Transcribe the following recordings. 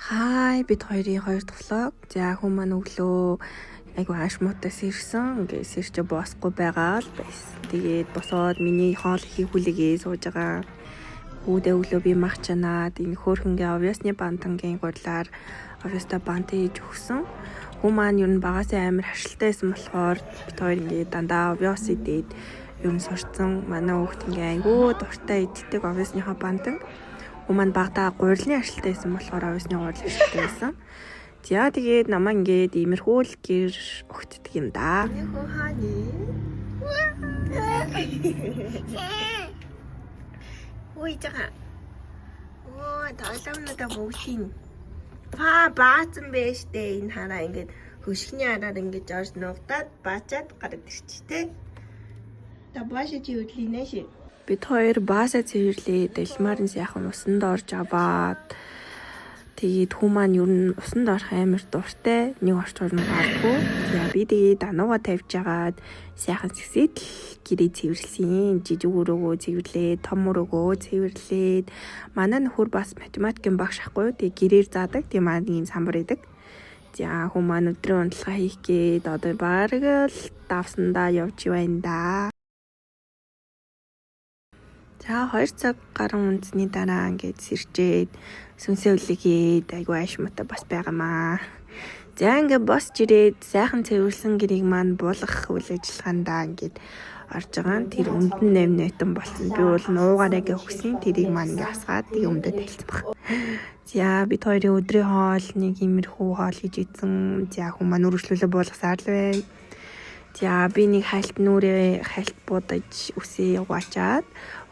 Хай, бид хоёрын хоёр дахь vlog. За, хүн маань өглөө айгу ааш муутаас ирсэн. Ингээд сэрчээ боосгүй байгаа л байсан. Тэгээд босоод миний хоол ихийг хүлээгээ сууж байгаа. Хүүдээ өглөө би мах чанаад энэ хөөхөнгийн овёсны бантангийн гурлаар овёстой бант хийж өгсөн. Хүн маань ер нь багасаа амар харшилтай байсан болохоор бид хоёр ингээд дандаа овёс идээд ер нь сурцсан. Манай хүүхд ингээ айгу дуртай иддэг овёсныхоо бантан. Хүн маань багадаа гурилны харшилтай байсан болохоор овёсны гурил харшилтай байсан. За, тэгээд намаа ингээд иймэрхүү л гэр өгтдөг юм да. Ой жага. Оо, тоглоомнуудаа бүгдийг Фа баацсан байж тээ, энэ хараа, ингээд хөшгөний араар ингээд орж нугдаад баачаад гараад ирчих тээ. Та баашаа чи хөдлийнэ ши. Бид хоёр баасаа цэвэрлээд дэлмаар нь сайхан усанд орж аваад, тэгээд хүн маань ер нь усанд орох амар дуртай. Нэг орчоор нь гардгүй. За, би тэгээд анууга тавьж агаад сайхан сэгсээд л гэрээ цэвэрлсэн. Жижиг өрөөгөө цэвэрлээд, том өрөөгөө цэвэрлээд. Манай нөхөр бас математикийн багш ахгүй юу. Тэгээд гэрээр заадаг. Тэгээд маань ийм самбар идэг. За, хүн маань өдрийн унтлагаа хийх гээд одоо бараг л давсандаа явж байна да. За, 2 цаг гарan үндэсний дараа ингээд сэрчээд сүнсээ үлээгээд айгу ааш муутай бас байгаамаа. За, ингээд босч ирээд сайхан цэвэрлсэн гэрийг маань буулгах үйл ажиллагаандаа ингээд орж байгаа нь тэр өмдөн 8 нойтон болсон. Би бол нуугаараа гэ өгсөн. Тэрийг маань ингээд асгаад тэгээ өмдөө тавьсан баг. За, бид хоёрын өдрийн хоол нэг иймэрхүү хоол хийж идсэн. За, хүн маань үргэлжлүүлээ буулгасаар л байна. За, би нэг хальт нүрээ хальт будаж үсээ угаачаад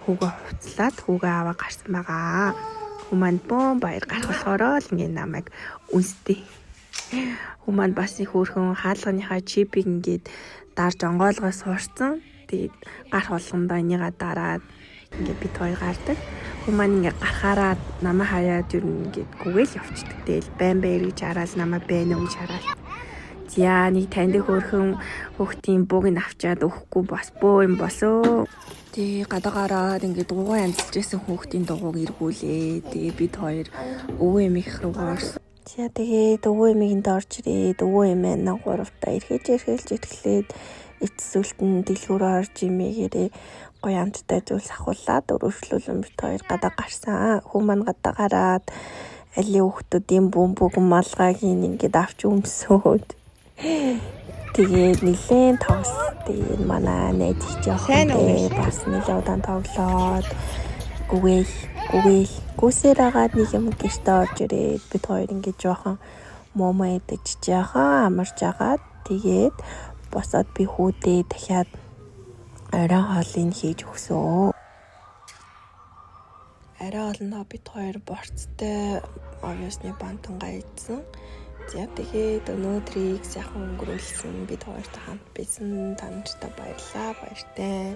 хүүгээ хувцлаад хүүгээ аваа гарсан байгаа. Хүн маань бөөн баяр гарах болохоор л ингээд намайг үнстэй. Хүн маань бас их хөөрхөн хаалганыхаа чипийг ингээд дарж онгойлгоо суурцсан. Тэгээд гарах болгондоо энийгээ дараад ингээд бид хоёр гардаг. Хүн маань ингээд гарахаараа намайг хаяад ер нь ингээд гүгээл явцдаг. Тэгэл байн баяр гэж хараад намайг байна уу гэж хараад. За, нэг таньдаг хөөрхөн хүүхдийн буг нь авчаад өгөхгүй бас бөө юм босоо. Тэгээ гадаа гараад ингээд дугуй янзлж байсан хүүхдийн дугуйг эргүүлээ. Тэгээ бид хоёр өвөө эмээх рүү орсон. За, тэгээд өвөө эмээгэнд орж ирээд өвөө эмээ нэг гуравтаа эрхэж эрхэлж итгэлээд эцэс үлт нь дэлгүүр орж имээгээрээ гоё амттай зүйлс ахуулаад өргөжлүүлэн бид хоёр гадаа гарсан. Хүн маань гадаа гараад алийн хүүхдүүдийн бөмбөг малгайг ингээд авч өмсөөд тэгээд нилээн тогс. Тэгээд манай найз их Сайн уу? явах бас нилээн удаан тоглоод гүгээл гүгээл гүсээр агаад нэг юм гэртээ орж ирээд бид хоёр ингээд жоохон муумаа идэж жаахан амарч агаад, тэгээд босоод би хүүдээ дахиад оройн хоолыг хийж өгсөн. Арай олноо бид хоёр борцтой овёсны бантангаа идсэн. За, тэгээд өнөөдрийг сайхан өнгөрүүлсэн, бид хоёртой хамт байсан та нартай баярлалаа. Баяртай.